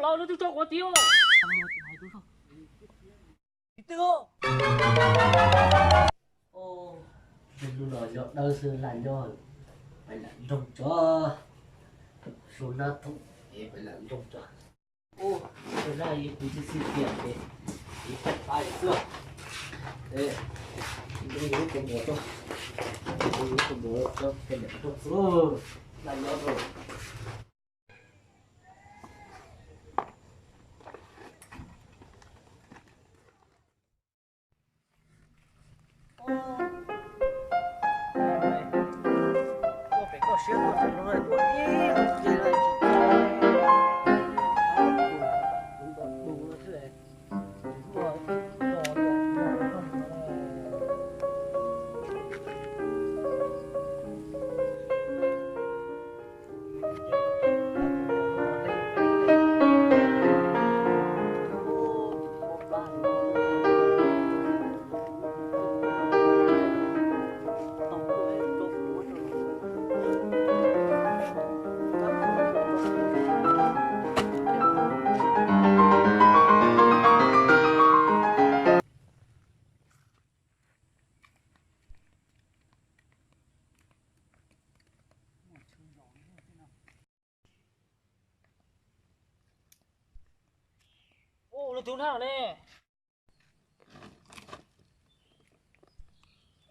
Lawv twb tso quav tid. Tsis twb. Lub no nyob dawb xwb, laj nyob, peb lam nroog tso. Su nab thoom es peb lam nroog tso. Ua, laj kuv tsis xij tiag ces kuv tsis pab xwb. Nroog yus tus muam tso, nroog yus tus muam tso, peb lam nroog xwb. Laj nyob rau.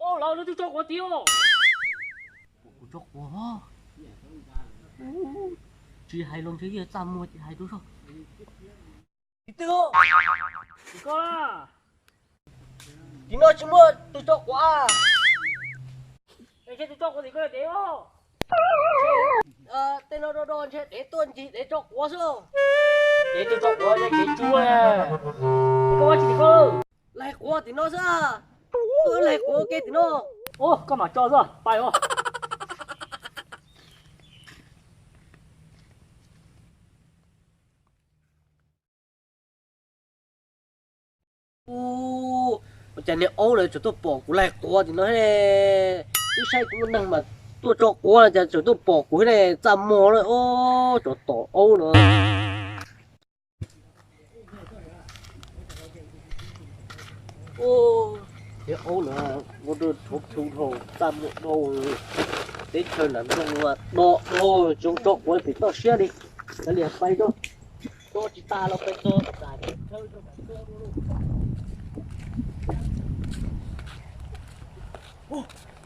Ua, lawv twb tso quav tid. Kuv tso quav. Tsis hais los ntshe yog txaj muag ces hais rau zog. Tim twg? Tim ko. Tim no tsis muaj tus tso quav. Ntshe tus tso quav tim ko dev os. Tej no do do ntshe dev tuaj ncig dev tso quav xwb. Dev tus tso quav ntshe kev tsuab. Koj ua tsis tim ko. Laig quav tim no xwb. Laig quav ua ke tim no. Ua koj mam tso xwb pais os. Ua cas niag aub lawv tseem tuaj pom kuv laig quav tim no thiab ne? Twb saib kuv muaj neeg mas tuaj tso quav cas tseem tuaj pom kuv thiab ne, txaj muag lawm os, cov tom aub no. Niag aub no ua rau tshov txhu dhau, txaj muag dhau, teb chaws nram nroog no do dhau, tseem tso quav pem toj siab li. Kav liam pais tso, tso tsis tas los pais txog tam teb chaws.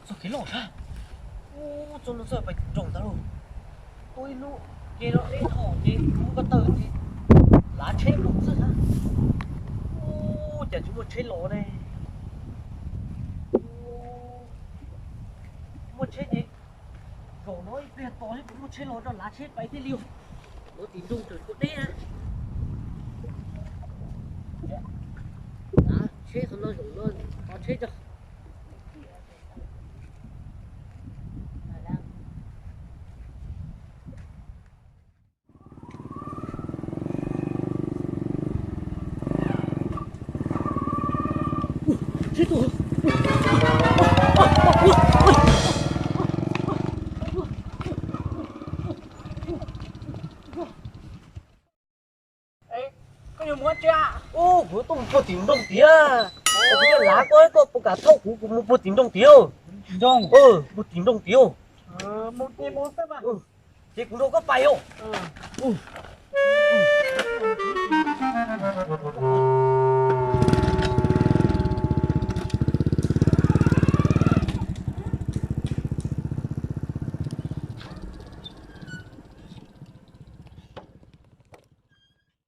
Txoj kev loj sab. Ub, txoj no txoj pais nroog ntag lauj. Ua ib lub kev no deb dhau ces kuv ko taw ces lav tsheb mus xwb sab. Ub, cas tsis muaj tsheb los ne. Muaj tsheb ces zaum no ib pliag tos thiab kuv muaj tsheb los rau lav tsheb pais thiaj li. Ua tim nroog tseem tshuav deb na. Lav tsheb qhov no zaum no tos tsheb tso. Koj yuav mus tsev? Ub, kuv tuaj mus puag tim nroog tiag. Kuv lav koj, koj puas kam thauj kuv, kuv mus puag tim nroog tiag. Nroog? Puag tim nroog tiag. Ces kuv nrog koj pais os.